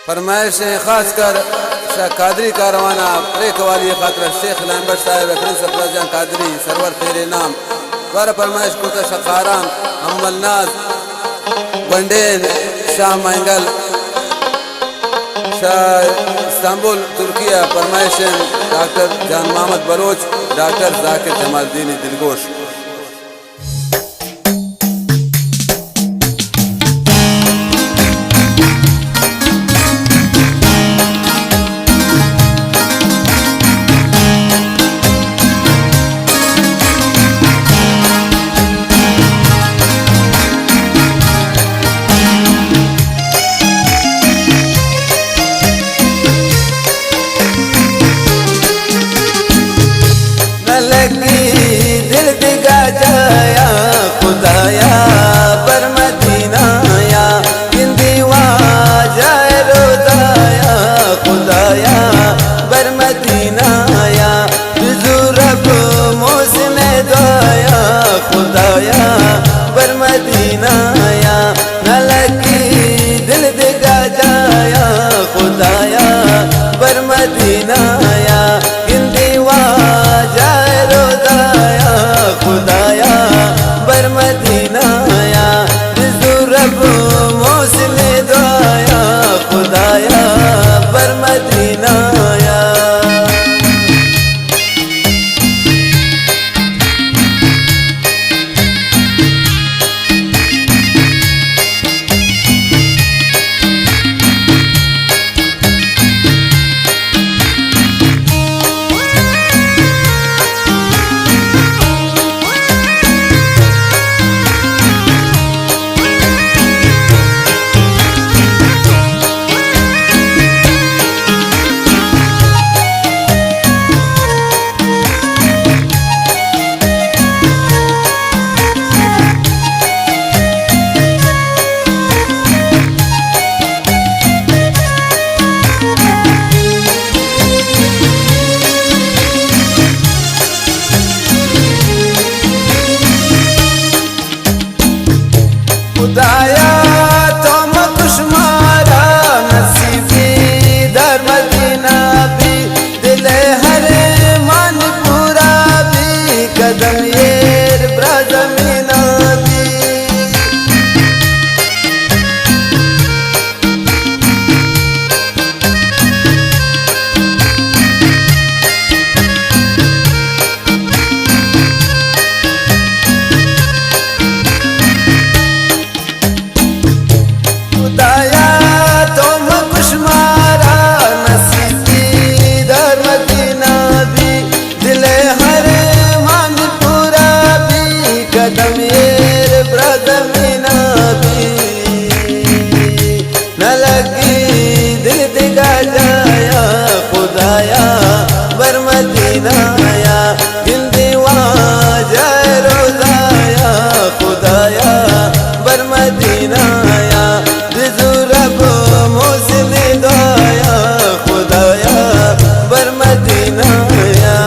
فرمائش ایں خاص کر شہ قادری کاروان ءَ پرے قوالی ءِ خاطر ءَ شیخ لائمبٹ صاحب ءِ پرنس افراز جان قادری سرور پیر نام دوارہ فرمائش کرتہ شہ خاران امل ناز گونڈین شاہ مینگل، شہ استنبول ترکی ءَ فرمائش ایں ڈاکٹر جان محمد بلوچ، ڈاکٹر ذاکر جمالدینی دلگوش۔ نہ لگی دل دگہ جایا، خدایا، بر مدینہ یا، گندی واجہ روضایا، خدایا، بر مدینہ یا، بزور رب محسن دعایا، خدایا، بر مدینہ یا۔ نہ لگی دل دگہ جایا، خدایا، بر مدینہ یا۔ گندی واجہ روضایا، خدایا، بر مدینہ یا۔ بزور رب محسن دعایا، خدایا، بر مدینہ یا۔ خدایا، تو مکش مارا، نصیبی در مدینہ بی، دل ہر مان پورا بی، قدم ایر برا زمینہ بی۔ خدایا، تو مکش مارا، نصیبی در مدینہ بی، دل ہر مان پورا بی، قدم ایر برا زمینہ بی۔ نہ لگی دل دگہ جایا، خدایا، بر مدینہ یا۔ گندی واجہ روضایا، خدایا، بر مدینہ یا۔ بزور رب محسن دعایا، خدایا، بر مدینہ یا۔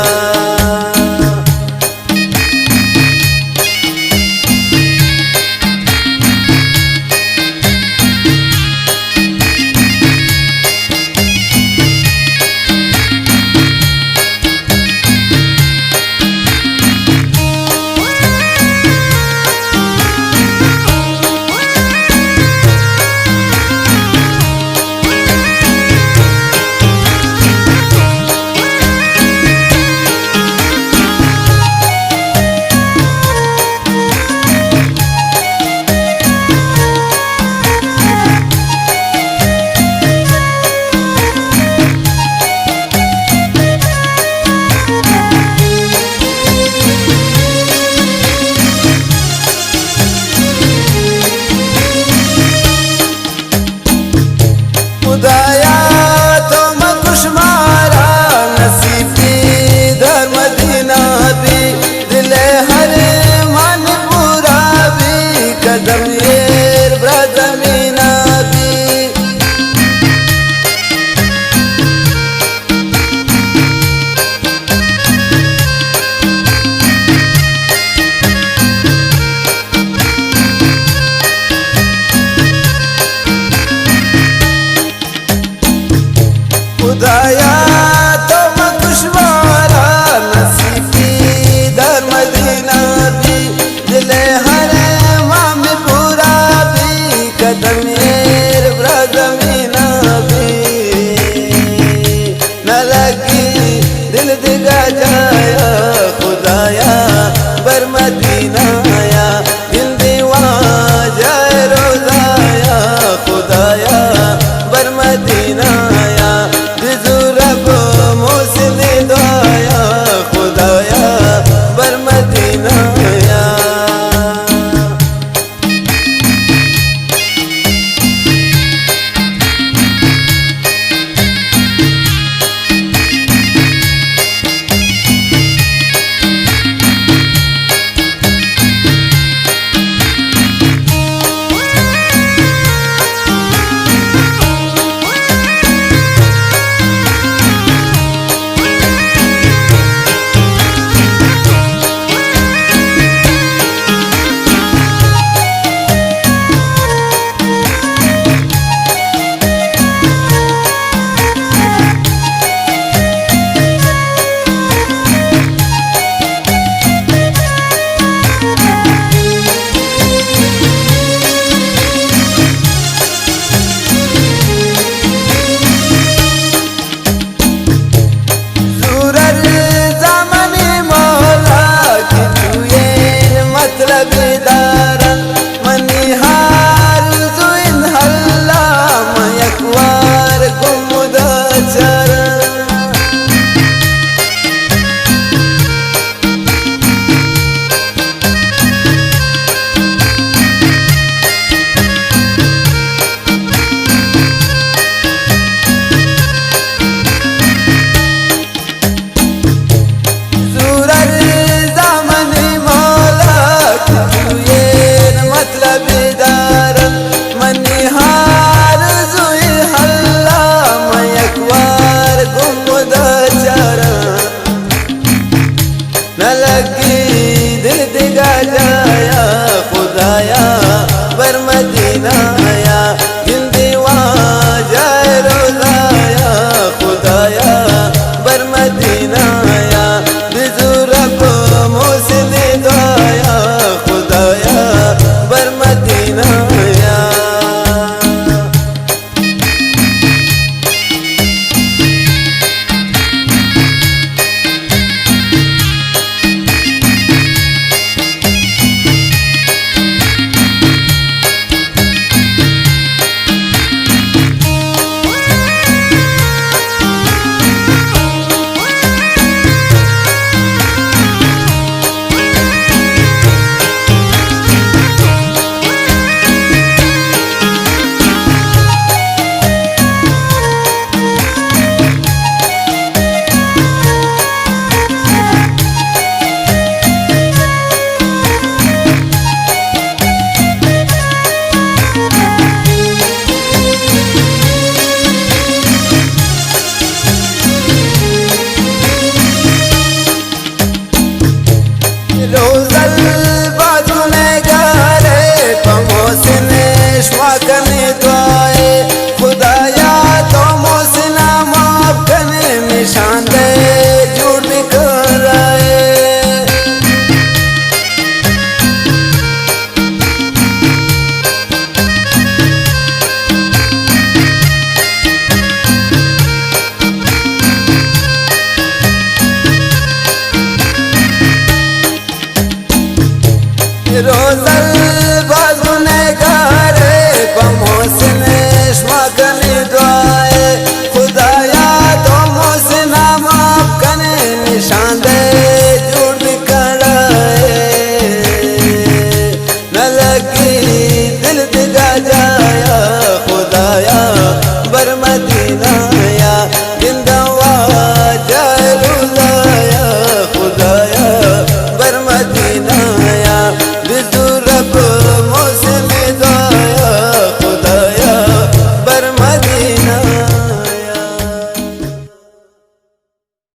خدایا، تو مکش مارا، نصیبی در مدینہ بی، دل ہر مان پورا بی، قدم ایر برا زمینہ بی۔ خدایا، تو مکش مارا، نصیبی در مدینہ بی، دل ہر ماں میں پورا بی، قدم ایر برا زمینہ بی، نہ لگی دل دگہ جایا، خدایا، بر مدینہ یا، دل دیوان جائے روزایا، خدایا، بر مدینہ